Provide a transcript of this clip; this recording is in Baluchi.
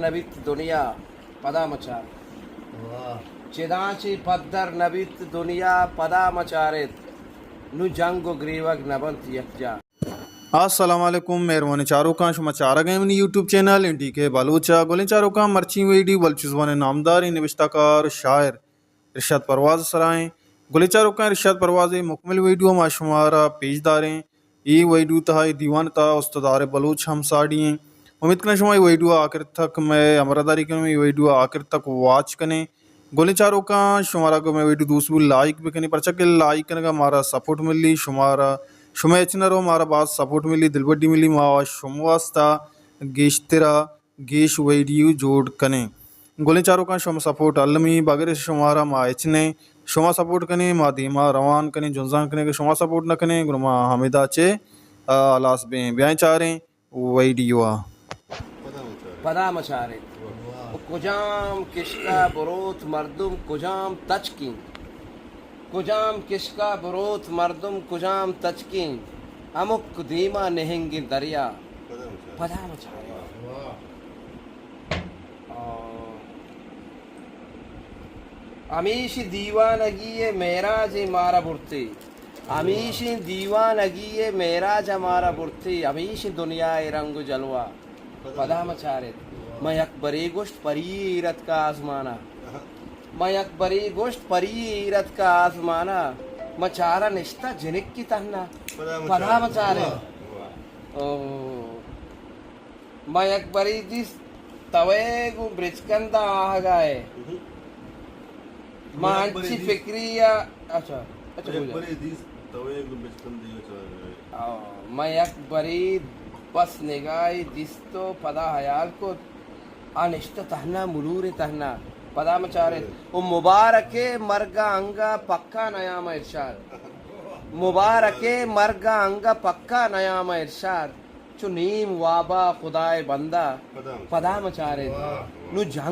نبیت دنیا پدا مچار۔ واہ۔ چداں چہ پدر نبیت دنیا پدا مچاریت۔ نوں جنگ و گریوگ نبنت یکجا۔ السلام علیکم، مہروانیں چاروکاں، شما چارگ ءَ منی یوٹیوب چینل این ڈی کے بلوچ ءَ۔ گلیں چاروکاں، مرچی ویڈیو بلوچی زبان ءِ نامداریں نبشتہ کار و شاعر ارشاد پرواز سرا ایں۔ گلیں چاروکاں، ارشاد پرواز ءِ مکمل ویڈیو ما شمارا پیش داریں۔ اے ویڈیو تہا، اے دیوان تہا استاد عارف بلوچ ہم ساڑی ایں۔ امید کناں شما اے ویڈیو آخر تک مئے ہمراہ داری کنیں، اے ویڈیو آخر تک واچ کنیں۔ گلیں چاروکاں، شمارا اگاں مئے ویڈیو دوست بو، لائک بکنیں، پرچا کہ لائک کنگا مارا سپورٹ ملی، شمارا، شمئے ہچ نہ رو، مارا باز سپورٹ ملی، دلبڈی ملی، ما شما واسطہ گیشترا گیش ویڈیو جوڑ کنیں۔ گلیں چاروکاں، شما سپورٹ المی، بغیر شمارا ما ہچ نیں۔ شما سپورٹ کنیں، ما دیما روان کنیں، جنزان کنیں، کہ شما سپورٹ نہ کنیں، گڑا ما ہمدا چہ، آ، ہلاس بیں۔ بیائیں چاریں ویڈیو ءَ۔ پدا مچاریں۔ واہ۔ کجام کشکا بروت مردم، کجام تچکیں۔ کجام کشکا بروت مردم، کجام تچکیں۔ ہمک دیما نہنگیں دریا۔ پدا مچاریں۔ واہ۔ آ، ہمیشی دیوانگی ءِ معراج ءَ مارا برتے۔ ہمیشی دیوانگی ءِ معراج ءَ مارا برتے۔ ہمیشی دنیا ءِ رنگ و جلوہ۔ پدا مچاریت۔ من یک برے گوشت پری ایر اتکا آزمانا۔ من یک برے گوشت پری ایر اتکا آزمانا۔ من چارا نشتہ جنکی تہنا۔ پدا مچاریت۔ واہ۔ او۔ ما یک برے دیست توئے گوں برچکند ءَ آہگا ئے۔ ما یک برے انچی دیست، فکری ءَ، اچھا، اچھا، ما یک بوجا۔ برے دیست توئے گوں برچکند ءَ چارگا ئے۔ آ، ما یک برے بس نگاہے دیست و پدا حیال کت، آ نشتہ تہنا، ملور تہنا، پدا مچاریت۔ او مبارکے مرگا انگا پکا نیام ارشاد۔ مبارکے مرگا انگا پکا نیام ارشاد۔ چو نیم وابا خدائے بندہ پدا مچاریت۔ واہ، واہ۔ نوں جنگ